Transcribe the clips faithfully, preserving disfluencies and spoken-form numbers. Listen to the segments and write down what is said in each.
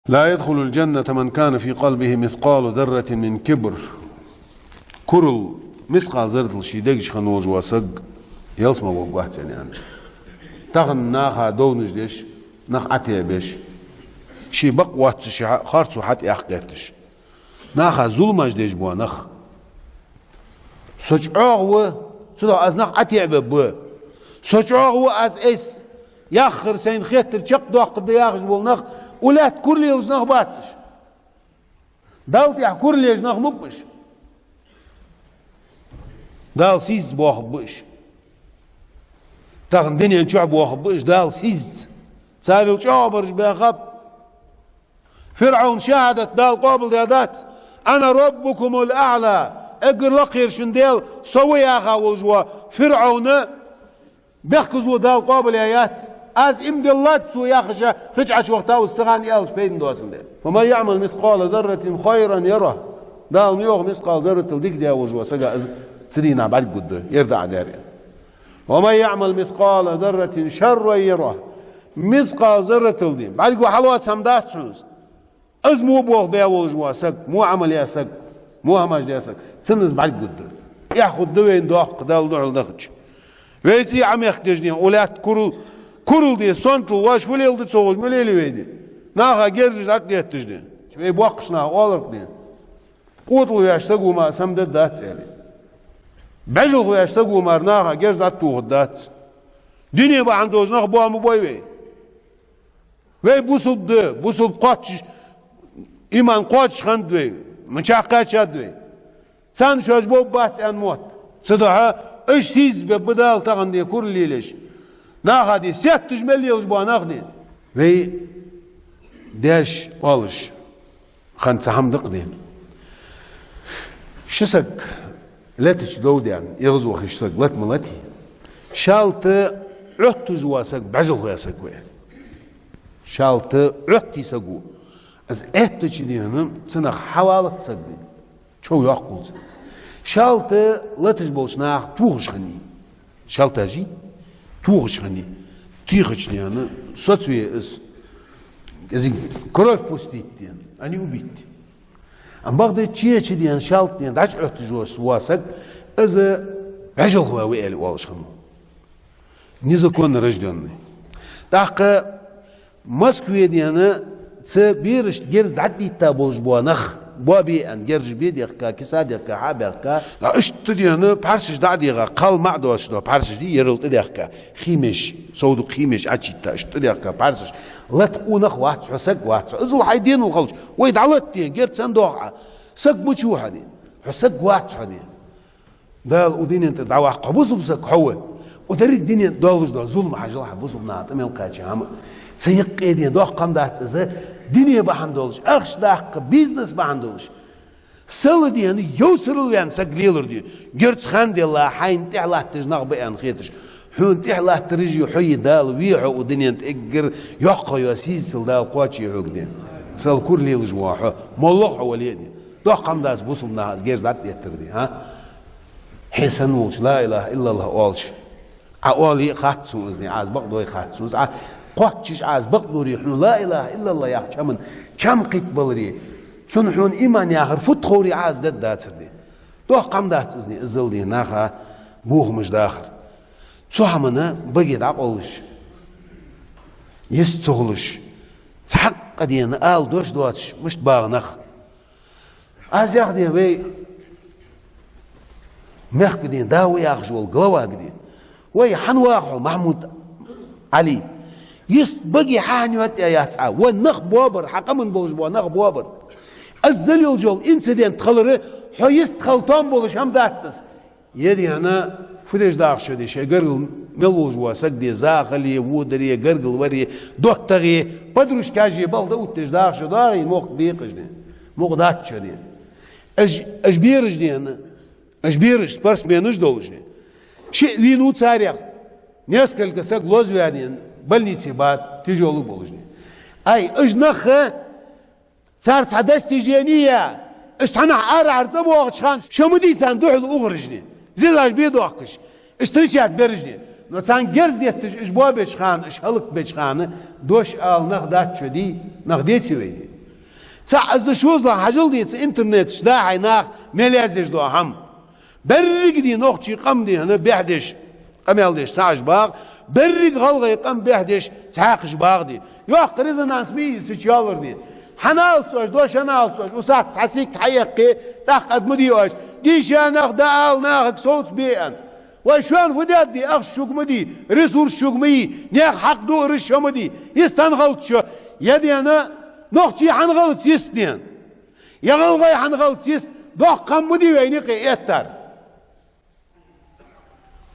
لا يدخل الجنة من كان في قلبه مثقال ذرة من كبر. Курал, мискъал зарратал ший дега чу хинна волаш вола саг ялсмала варгвац, аьнна. Тахан наха довнаш деш, нах ӀотӀабеш, ший бакъ воаццашехьа харцо хьатӀаяккха гӀерташ, наха зуламаш деш бола нах. Со чӀоагӀа ва, цудухьа аз нах ӀотӀабергба. Со чӀоагӀа ва, аз айса яхар, сайна хетар чакхдоаккхаргда яхаш бола нах, укх лаьтта курал лелаш нах бац уж. Далла тӀехьа курал лелаш нах ма ба уж. Дала сийсаза боахаргба уж. Тахан дунен чу боахаргба уж Дала сийсаза. Царел чӀоагӀбараш баьхаб. ФирӀовна шахӀадат Дала къоабалдаь дац: «أنا ربكم الأعلى». Эггара лакхера шун Даьла со ва яха волаш вола ФирӀовна бехказло Дала къоабалъяь яц. Аз иман диллад цо яхаш, хи чу Ӏочувахийтав из, цу хана аьлча пайда доацандаь. «ومن يعمل مثقال ذرة خيرا يره». Дала йоах, мискъал зарратал дика даь волаш вола сага из цу дийнахьа бӀаргагургда, ер да Ӏа даьр. «ومن يعمل مثقال ذرة شرا يره». Мискъал зарратал ден бӀаргаго хьалоаца хӀама дац хьона из. Из во болх баь волаш вола саг, во Ӏамал яь саг, во хӀамаш даь саг, цунна из бӀаргагургда. Эхь хургда вайна доккха Далла духьал дахача. Вай цӀий Ӏомехкадеш ден, укх лаьтта курал, курал ден, сонтал, вай фу леладу ца ховш ма лелий вай ден. Наха герзаш дӀатӀадетташ ден. Вай боккхийча наха оалар-кх ден: къотӀал веш саго мара из хӀама дергдац, аьле. БӀаьжалхо веш саго мара наха герз дӀатӀатохаргдац. Дуне бахьан долаш нах боа ма бой вай. Вай бусалба да, бусалба кхоачаш, иман кхоачаш хиннад вай, мичахьа кхаьчад вай. Царна шоаш бовргбац аьнна мотт. Цудухьа уж сийсаза бергба Дала тахан ден курал лелаеш. Наха ден сетташ мел лелаш бола нах ден. Вай даьша оалаш хинна цхьа хӀама да-кх ден. Ши саг лата чу дов даьнна, эгӀазвахача саг лата ма латий. Шалта Ӏотташ вола саг бӀаьжалхо яь саг ва. Шалта Ӏоттий саго, из Ӏеттача ден цунах хьавалац саг ден. Чов йоаккхалца. Шалта латаш болча наха тохаш хиннай. Шалта жи тохаш хиннай. Тохача ден соцаве из. Из кровь пустить ден, а не убить. Ам бакъда чеча ден, шалта ден дӀачуӀотташ вола саг, из бӀаьжалхо ва аьле оалаш хиннав. Незаконно рождённый. ТӀаккха Москве ден цу берашта герз дӀатӀадетта болаш бола нах, боабе аьнна, герзаш бе дехка, киса дехка, хьа бехка, а иштта ден пхьарсаш дӀа а дегӀа, кхал ма доацаш дола пхьарсаш дий, ерал тӀадехка, химеш, сов дукха химеш Ӏочуетта, иштта тӀадехка пхьарсаш. Лата къонах вац хьо, саг вац хьо. Иззал хьай денал хилча, вай дӀалатте, герз цхьана доагӀа Ӏа. Саг мича ва хьо ден? Хьо саг вац хьо ден. Дала укх дунен тӀара дӀаваккха хьо бусалба саг хьо ва. Укх деррига дунен тӀа доаллаш дола зулам хьажал хьа, бусалба наха тӀа мел кхаьча хӀама. Цу юкъе ден доккха хӀама дац из, дуне бахьан долаш, ахча даккха, бизнес бахьан долаш. Сала ден йовсарал ваьнна саг лелар ден. Герз хинна делла, хьайна тӀехьа латташ нах ба аьнна хеташ. Хьона тӀехьа латтараш а хьо а, Дала ве хьо укх дунен тӀа эггара йоккхагӀа йола сийсазал Дала кхоаче хьога ден. Сала курал лелаш ва хьо, моллагӀа хьо вале а ден. Доккха хӀама дац бусалба наха из герз дӀатӀадеттар ден, хӀа? Хье санна волча لا إله إلا الله оалаш. Ӏа оале а хац сона из, Ӏа из бакъдой хац сона из. Ӏа кхоачаш Ӏа из бакъдоре, хьона لا إله إلا الله яхача хӀаман чам кхийттабаларе, цунна хьона иман яхар фуд ховре Ӏа из дергдацар ден. Доккха хӀама дац из, иззал ден наха бохамаш дахар. Цу хӀамана баге дӀакъовлаш, йист ца хулаш, цхьаккха ден ала дош доацаш мишта багӀа нах. Аз ях ден вай мехка ден да ва яхаш вола главага ден. Вай, хьан ваха хьо, Махьмуд-Ӏаьла? Йист баге хьа хьан йоттаяь яц Ӏа? Вай нах боабар, хьа къаман болаш бола нах боабар. Иззал йолаш йола инцидент хилар, хьо йист хила тоам болаш хӀама дац из. Е ден, фу деш даха шо ден, шоай гаргара мел волаш вола саг ден, захале, водаре, гаргара варе, доттагӀе, подружкаш е, балха да оттадеш даха шо, дагӀе, мохк декъаш ден, мохк дац шо ден. Уж, уж бераш ден, уж бераш спортсменаш долаш ден. Шиъ вийнав царех, несколько саг лозаваь ден, больнице ба тяжёлый болаш ден. Ай, уж нах, цар цхьа достижени я, уж цхьаннахьа арахьара цӀабоагӀача хана, шо ма дий царна духьала угӀараш ден, зизаш бе доахкаш, уж встречать бераш ден. Но царна герз детташ уж боабеча хана, уж хӀалакбеча хана, дош ала нах дац шо дий, нах деций вай ден? Цхьа аз да шозлагӀа хьажал дийца интернеташ да хьай нах мел яздеш дола хӀама. Беррига дий нохчий къам дий хьона бехь деш, къамаьл деш цхьа уж багӀа, беррига гӀалгӀай къам бехь деш цхьаькхаш багӀа дий. Йоккха резонанс ма йий из цу чу йоаллар дий. Хьаналац оаш, дош хьаналац оаш, усац цхьа сиг хьаяккхе, тӀаккха ад ма дий оаш. Дийша нах да ала нахага совца беан. Вай шоана фу даьд дий, ахча шуга ма дий, ресурс шуга ма йий, наьха хьакъ дуараш шо ма дий. Йистан хилац шо, я дена, нохчий хьан хилац йист дена. Я гӀалгӀай хьан хилац йист, доккха хӀама ма дий вайна юкъе эттар.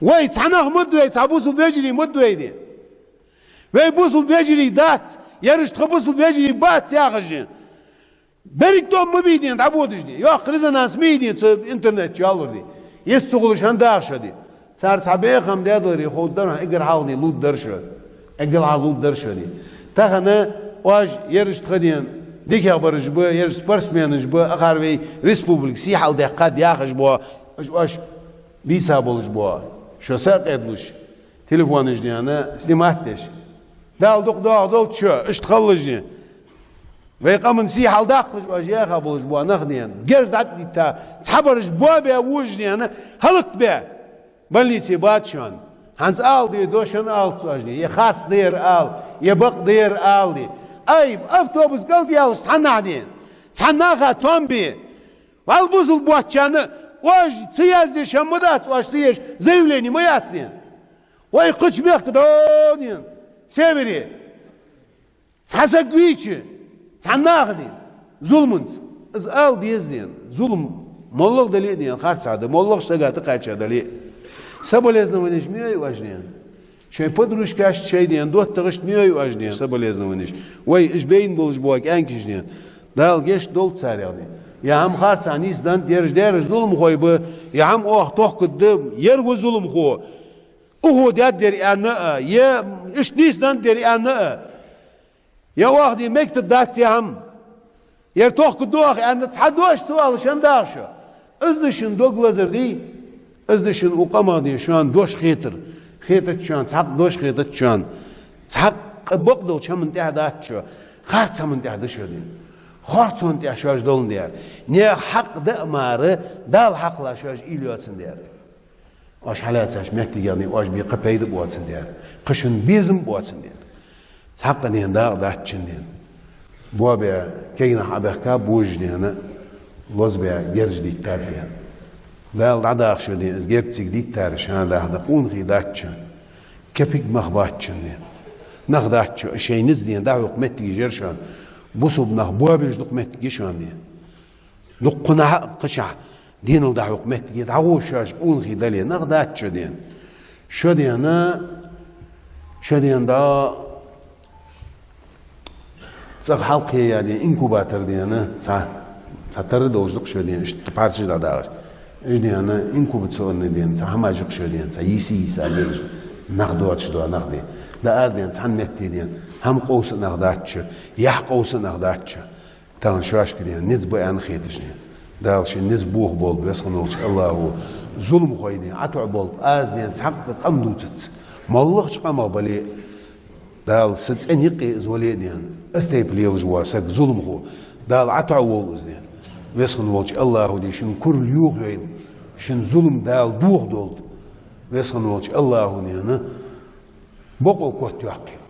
Вай цхьа нах ма да вай, цхьа бусалба вежарий ма да вай де. Вай бусалба вежарий дац, ераш тха бусалба вежарий бац яхаш де. Берриг тӀом ма бий дена, дӀабодаш де. Йоккха резонанс ма йий дена цу интернет чу йоаллар де. Йист ца хулаш хӀана даха шо де. Цар цхьа бӀеха хӀама даьдаларе ховргдар хьона, эггара хьалха дий лургдар шо. Эггара хьалха лургдар шо дий. Тахан оаш ераш тха дена, дикагӀбараш ба, ераш спортсменаш ба, акхар вай республика сий хьалдаьккхад яхаш бола, уж оаш бийца болаш бола, шо са а къедалуш, телефонаш дена снимать деш. Дала дукха доагӀа долда шо, иштта хилалаш дена. Вай къаман сий хьалдаккхалаш оаш яьха болаш бола нах дена, герз дӀатӀадитта, цхьабараш боабаь вожаш дена, хӀалакбаь больнице бац шоана. ХӀанз ала дий, дош хьаналац оаш дена, е харц да ер ала, е бакъ да ер ала дий. Ай, автобус кӀалтӀаялаш цхьан нахьа дена, цхьан наха том бе. Валла бусалба боацачарна оаш ца яздеш хӀама ма дац, оаш ца еш заявлени ма яц дена. Вай кхыча мехка да дена, севере. Цхьа саг вийча, цхьан наха дий, зуламанца. Из ала деза дена, зулам моллагӀа дале а дена, харцахьа да, моллагӀча сага тӀакхаьча дале а. Соболезнованеш ма йой оаш дена. Шоай подружкашта, шоай дена доттагӀашта ма йой оаш дена соболезнованеш. Вай, уж байна болаш бола кӀаьнкаш дена, Дала гешт долда царех дена. Е хӀама харцахьа нийсденнад, ераш дерригаш зуламхой ба, е хӀама оаха тохкаргда, ер ва зуламхо. Укхо даьд ер аьнна а, е иштта нийсденнад ер аьнна а. Е оаха дий мегаш дац е хӀама. Ер тохкаргда оаха аьнна цхьа дош ца оалаш хӀана даха шо. Из да шун дог лазар дий, из да шун укх къамах дий шоана дош хетар. Хетац шоана, цхьаккха дош хетац шоана. Цхьаккха бакъдолча хӀаман тӀехьа дац шо, харц хӀаман тӀехьа да шо дена. Харцон тӀехьа шоаш доландаь. Наьха хьакъ даа мара, Дала хьакхалла шоаш уйла йоацандаь. Оаш хьалаьцача моттигах дий оаш бе кхы пайда боацандаь, кхы шун безам боацандаь. Цхьаккха дена дакъа дац шун дена. Боабаь кагий нах Ӏобаьхка божаш дена, лозабаь герз диттад дена. Дала дӀадаха шо дена, из герз цига диттараш хӀана даха да, къонахий дац шо. Кепиг мах бац шун дена. Нах дац шо, шоай низ дена дӀахьокха моттигаш яр шоана. Бусалба нах боабеш дукха моттиг я шоана дена. Дукха нах а кхычахьа денал дӀахьокха моттиге дӀагӀо шоаш къонахий дале, нах дац шо дена. Шо дена, шо дена да цӀагӀа хьалкхея дена, инкубатор дена, цхьа, цхьа тара долаш да-кх шо дена, иштта пхьарсаш дӀадагӀаш. Уж дена инкубационный дена, цхьа хӀамаш я-кх шо дена, цхьа йиса-йиса лелаш, нах доацаш дола нах дена. Даар дена, цхьан метте дена, хӀама къовса нах дац шо, яхь къовса нах дац шо. Тахан шоашка дена низ ба аьнна хеташ дена. Дала шун низ бохаболба, Веза хинна волча АллахӀо зуламхой дена ӀотоӀаболба, аз дена цхьаккха къам дувцац. МоллагӀча къамах бале а, Дала са цӀен юкъе из вале а дена, из тайпа лелаш вола саг, зуламхо, Дала ӀотоӀаволва из дена. Веза хинна волча АллахӀо дий шун курал юхайойла, шун зулам Дала дохадолда. Веза хинна волча АллахӀо дена бокъо котйоаккхийла.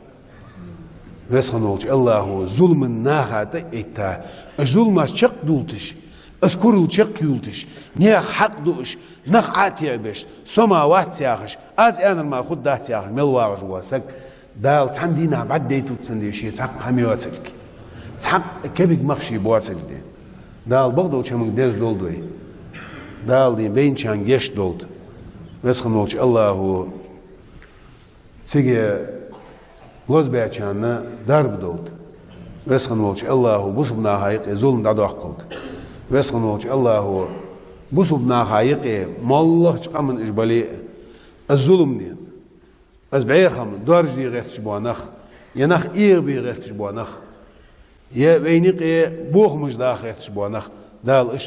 Веза хинна волча АллахӀо зуламан наха тӀа а этта, уж зуламаш чакхдувлийташ, из курал чакхйувлийташ, наьха хьакъ дуаш, нах Ӏо а теӀабеш, со мара вац яхаш, аз аьннар мара хургдац яхаш мел вагӀаш вола саг, Дала цхьан дийнахьа бӀаргадайталда цунна дий ше цхьаккха хӀама йоацилга, цхьаккха кепиг мах ший боацилга дена. Дала бакъдолча хӀаманга дерзадолда вай. Дала дена байначарна гешт долда. Веза хинна волча АллахӀо цига лозабаьчарна дарба долда. Веза хинна волча АллахӀо бусалба наха юкъе зулам дӀадоаккхалда. Веза хинна волча АллахӀо бусалба наха юкъе моллагӀча къаман уж бале а, из зулам дена, из бӀеха хӀама, доаржаде гӀерташ бола нах, е нах эгӀабе гӀерташ бола нах, е вайна юкъе бохамаш даха гӀерташ бола нах, Дала уж